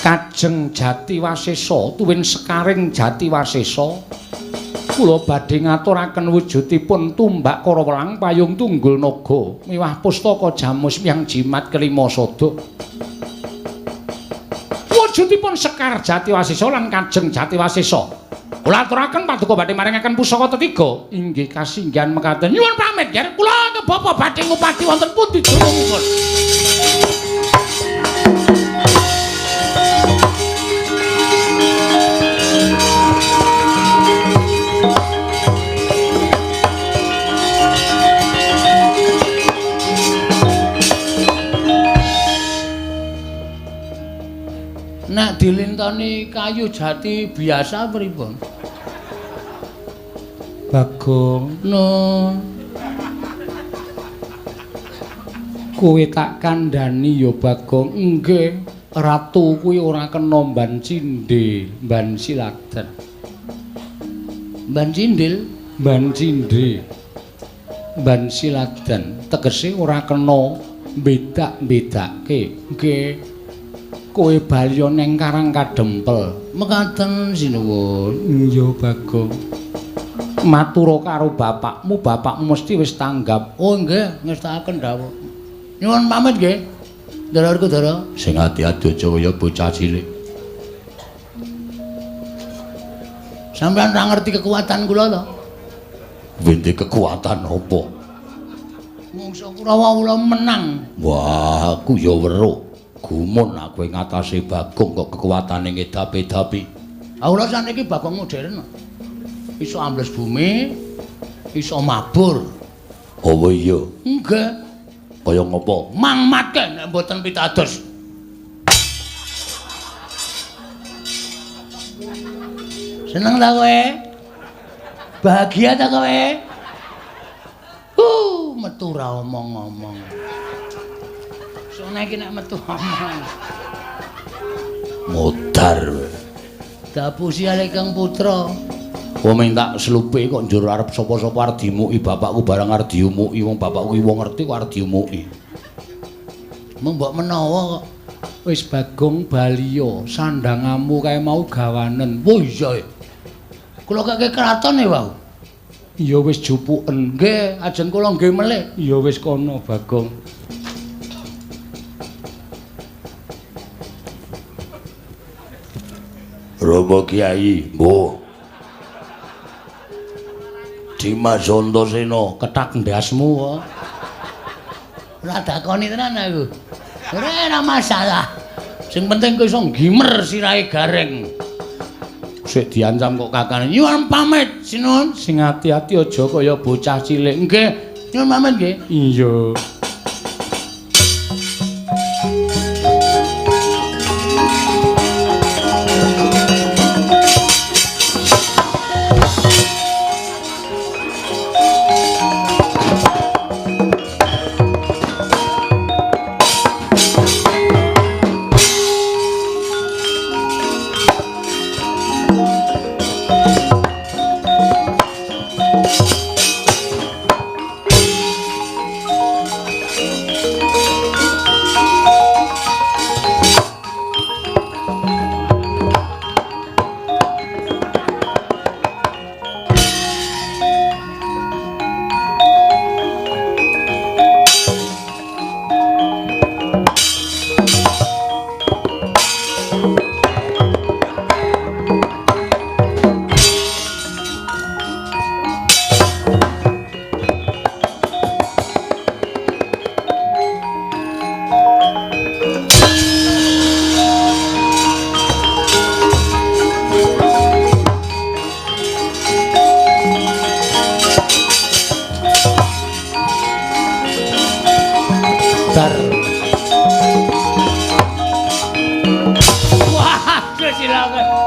Kajeng Jati Wasesa tuwin sekaring Jati Wasesa kula badhe ngaturaken wujudipun tumbak Karawelang payung tunggul naga miwah pustaka jamus yang jimat kelima sada. Wujudipun Sekar Jati Wasesa lan Kajeng Jati Wasesa. Kula aturaken paduka badhe maringaken pusaka tetiga inggih kasinggihan mekaten. Nyuwun pamit ger kula ke bapa badhe ngupati wonten pundi dunungipun. Nek dilintoni kayu jati biasa pripun? Bagong, no. Kowe tak kandhani ya Bagong. Nggih, ratu kuwi ora kena mban cindhe, mban siladen. Mban cindil, mban cindhe. Mban siladen tegese ora kena bedak-bedake. Nggih. Kowe bali neng Karang Kadempel. Mekaten sinuwun. Iya Bagong. Matura karo bapakmu, bapakmu mesti wis tanggap. Oh nggih, ngestakaken dawuh. Nyuwun pamit nggih. Ndara Werkudara. Sing ati-ati aja kaya bocah cilik. Sampeyan ora ngerti kekuatan kula to? Wende kekuatan apa? Mungsa Kurawa kula menang. Wah, aku ya weruh. Gumun aku ing ngatasé Bagong kok kekuatane ngedapi-dapi. Ah kula saniki Bagong modern. Iso ambles bumi, iso mabur. Oh iya. Nggih. Kaya ngopo? Mangmatke nek mboten pitados. Seneng ta kowe? Bahagia ta kowe? Metu ra omong-omong. Sone iki nek metu omong. Modar. Dapusi ale Kang Putra. Wong minta slupe kok njur arep sapa-sapa arep dimuki bapakku barang arep diumuki wong bapakku ki wong ngerti kok arep diumuki. Mung mbok menawa kok. Wis Bagong baliya, sandangamu kae mau gawanen. Oh iya. Kula keke kraton e wau. Ya wis jupuken. Nggih, ajeng kula nggih melih. Ya wis kono Bagong. Romo Kiai, mbuh. Dimas Antasena kethak ndasmu kok. Ora dakoni tenan aku. Ora masalah. Sing penting kowe iso nggimer sirahe Gareng. Sik diancam kok kakane. Nyuwun pamit, sinuwun. Sing ati-ati aja kaya bocah cilik. Nggih, nyuwun pamit nggih. Iya.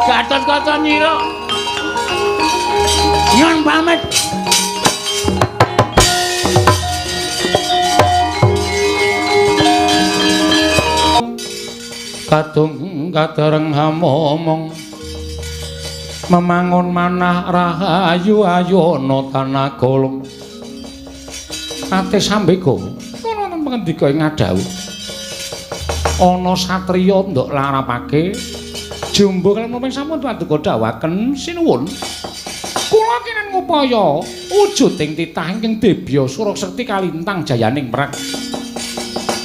Gatotkaca nyira. Nyuwun pamit. Kadung kadereng hamomong memangun manah rahayu ayono tanah golong. Ate sambeka wonten pangandika ing ngadhawuh. Ana satriya ndok larapake jumbo kaliyan menapa sampun paduka dawuhaken sinuwun. Kula kinen ngupaya wujuding titah ingkang debya surasekti kalintang jayaning perang.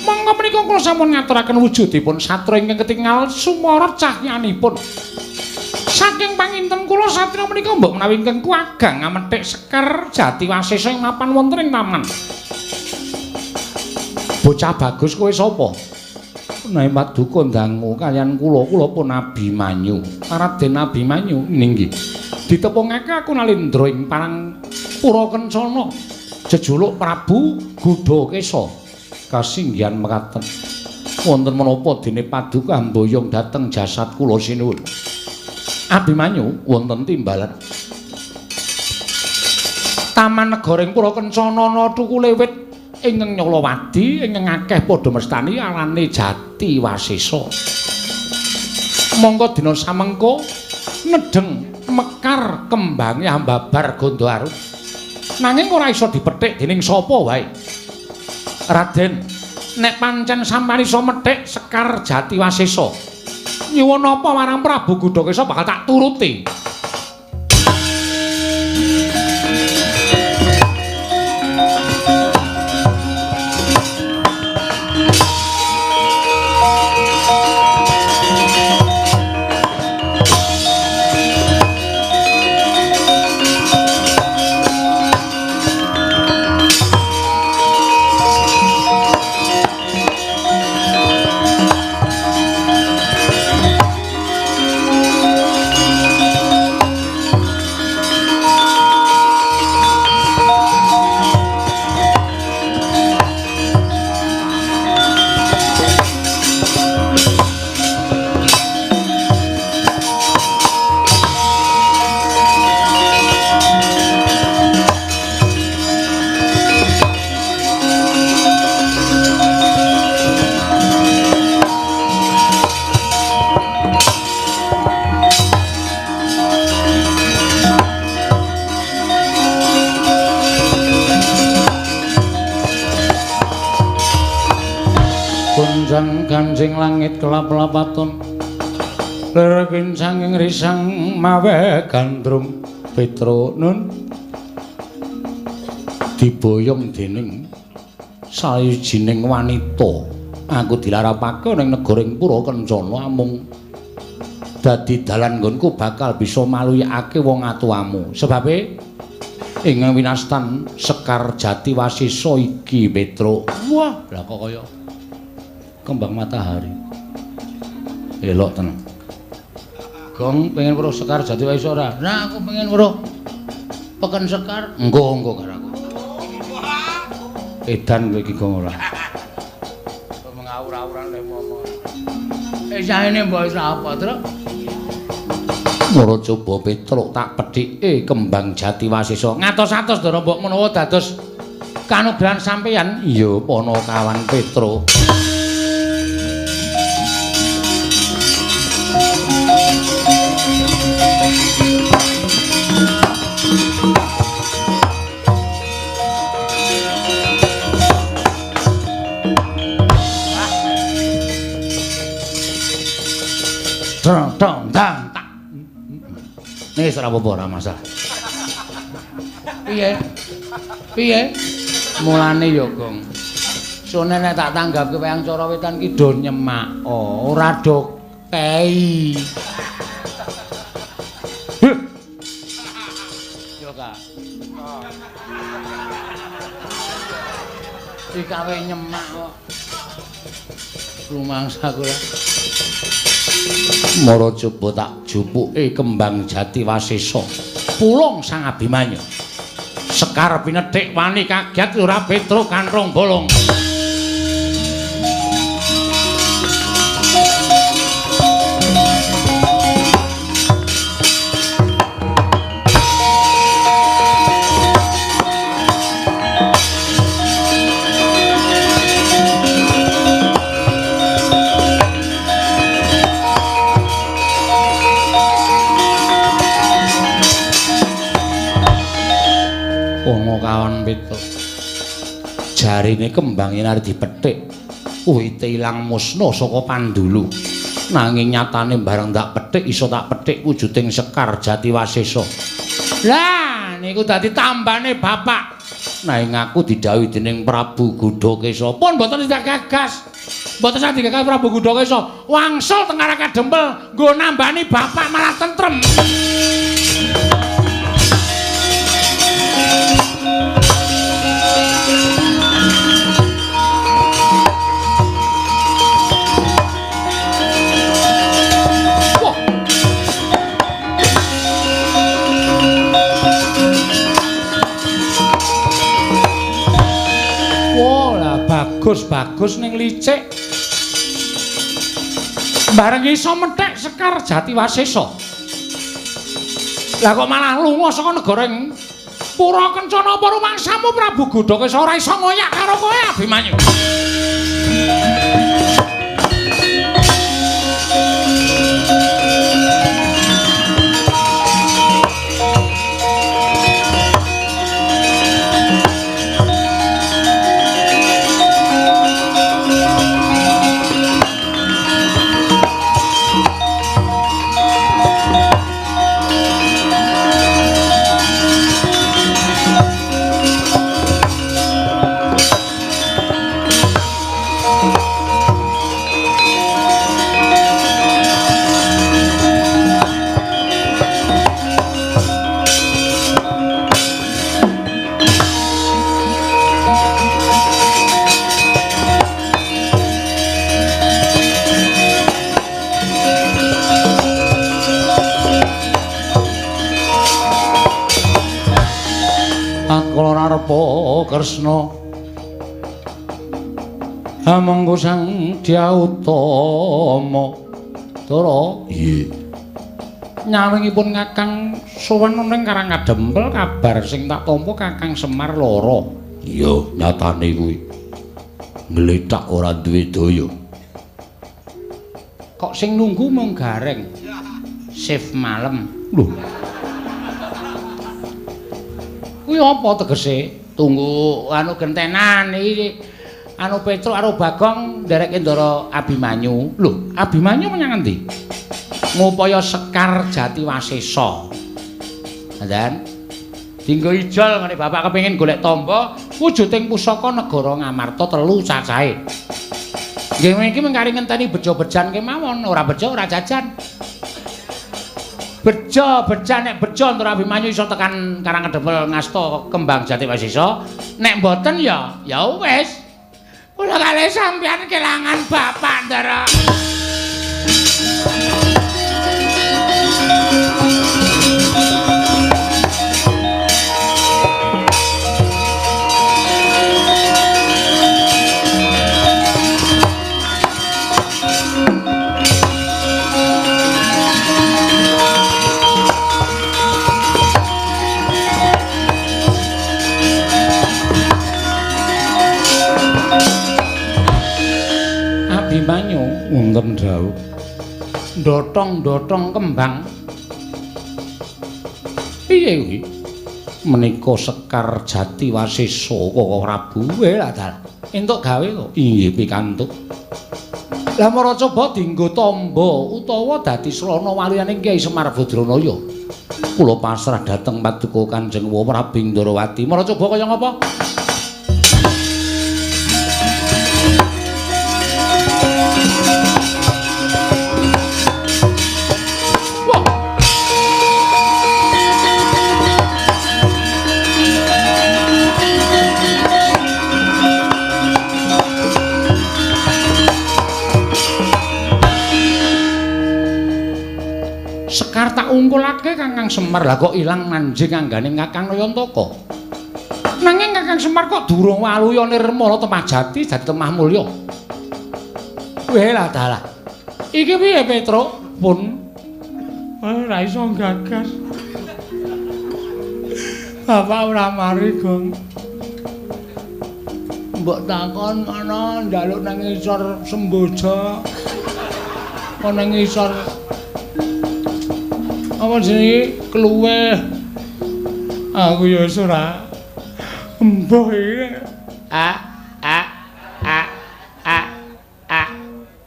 Monggo menika kula sampun ngaturaken wujudipun satria ingkang ketingal sumara cahyanipun. Saking panginten kula satria menika mbok menawi ingkang kuwagang ngamethik sekar jati wasesa ing mapan wonten ing taman. Bocah bagus kowe sapa? Menawi paduka ndangu kaliyan kula, kula pun Abimanyu. Raden Abimanyu inggih. Ditepungake aku Nalindra ing Parang Pura Kencana jejuluk Prabu Gudhakesa. Kasinggihan mekaten. Wonten menapa dene paduka mboyong dhateng jasad kula sinuwun. Abimanyu wonten timbalan. Taman negara ing Pura Kencana ana thukule wit ingkang nyalawadi ingkang akeh padha mestani arane Jati Wasesa. Monggo dina samengko nedheng mekar kembange ambabar gandha arum. Nanging ora iso dipethik dening sapa wae. Raden, nek pancen sampeyan iso methik sekar Jati Wasesa, nyuwun apa marang Prabu Gudhakesa bakal tak turuti. Ganjing langit kelap-lapaton lir kincanging risang mawe gandrung Petro nun diboyong dening sawijining wanita. Aku dilarapake ning negara ing Pura Kencana amung dadi dalan nggonku bakal bisa maluyake wong atuwamu. Sebabe ing winastan Sekar Jati Wasesa iki Petro. Wah, lah kok kaya kembang matahari. Elok tenan. Gong pengen weruh Sekar Jati Wasesa ora? Nah, aku pengen weruh peken sekar. Engko engko karo aku. Edan kowe iki Gong ora. Mengawur-awuran lek ngomong. Saene mbok wis apa, Truk? Moro coba Petruk tak pedhike kembang Jati Wasesa. Ngatos-atos Ndara mbok menawa dados kanugrahan sampeyan. Iya, Panakawan Petruk. Dong dong dang tak. Nih ora apa-apa ora masalah. Piye? Piye? Mulane ya, Gong. Sone nek tak tanggapke wayang cara wetan ki do nyemak, ora do kei. Yo, Kak. Dikawe nyemak kok. Rumangsa kula. Mara coba tak jupuke kembang Jati Wasesa. Pulung Sang Abimanyu. Sekar pinedhik wani kaget ora Petruk kanrong bolong. kawan Petruk. Jarine kembang yen arep dipethik, wite ilang musna saka pandulu. Nanging nyatane bareng tak petik iso tak petik wujuding Sekar Jatiwasesa. Lah niku dadi tambane bapak. Nanging aku didhawuhi dening Prabu Gudakesa. Pun mboten digagas. Mboten sah digagas Prabu Gudakesa. Wangsul teng Karang Kadempel nggo nambani bapak malah tentrem. Bagus-bagus ning licik. Bareng iso methek Sekar Jatiwasesa. Lah kok malah lunga saka negara ing Pura Kencana apa rumangsamu Prabu Gudakesa ora iso ngoyak karo kowe Abimanyu. Kresna amangga Sang Dya Utama Dara. Iya. Nyawingipun Kakang sowan ning Karang Kadempel kabar sing tak tampa Kakang Semar lara. Iya, nyatane kuwi. Nglethak ora duwe daya. Kok sing nunggu mung Gareng. Shift malem. Lho. Kuwi apa tegese? Tunggu anu gentenan iki anu Petruk karo Bagong ndereke Ndara Abimanyu. Lho, Abimanyu menyang endi? Ngupaya Sekar Jatiwasesa. Dan dinggo ijol ngene bapak kepengin golek tamba wujuding pusaka negara Ngamarta telu cacahe. Nggih iki mengkari ngenteni bejo-bejan kemawon, ora bejo ora jajan. Bejo, bejan nek bejo Ndara Abimanyu iso tekan Karang Kedempel ngasta kembang Jatiwasesa. Nek mboten ya, ya wis. Kula kalih sampeyan kelangan bapak Ndara. Abimanyu wonten dawuh. Ndotong-ndotong kembang. Piye kuwi? Menika Sekar Jatiwasesa Kaka Prabu. Lah dalah. Entuk gawe kok. Inggih pikantuk. Lah mara coba dienggo tamba utawa dadi slana waliyane Kyai Semar Badranaya. Kula pasrah dhateng paduka Kanjeng Prabu Ndrawati. Mara coba kaya ngapa? Sekar tak ungkulake Kakang Semar, lah kok ilang manjing anggane Kakang Nayantaka. Nanging Kakang Semar kok durung waluya nirmala temah jati dadi temah mulya. Weh lah dalah. Iki piye Petruk? Pun ora iso gagas. Bapak ora mari, Gong. Mbok takon ana njaluk nang ngisor semboja. Ana ngisor apa jenenge kluweh. Aku ya wis ora Embuh iki. A a a a a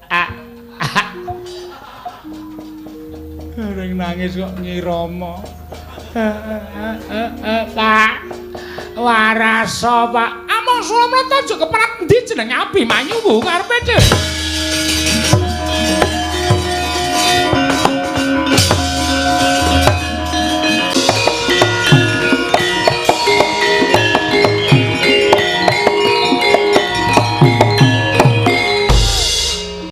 a. Gareng nangis kok nyirama. Pak Waraso, Pak. Among Sulamrata aja keprat endi jenenge Abimanyu karepe, Dik.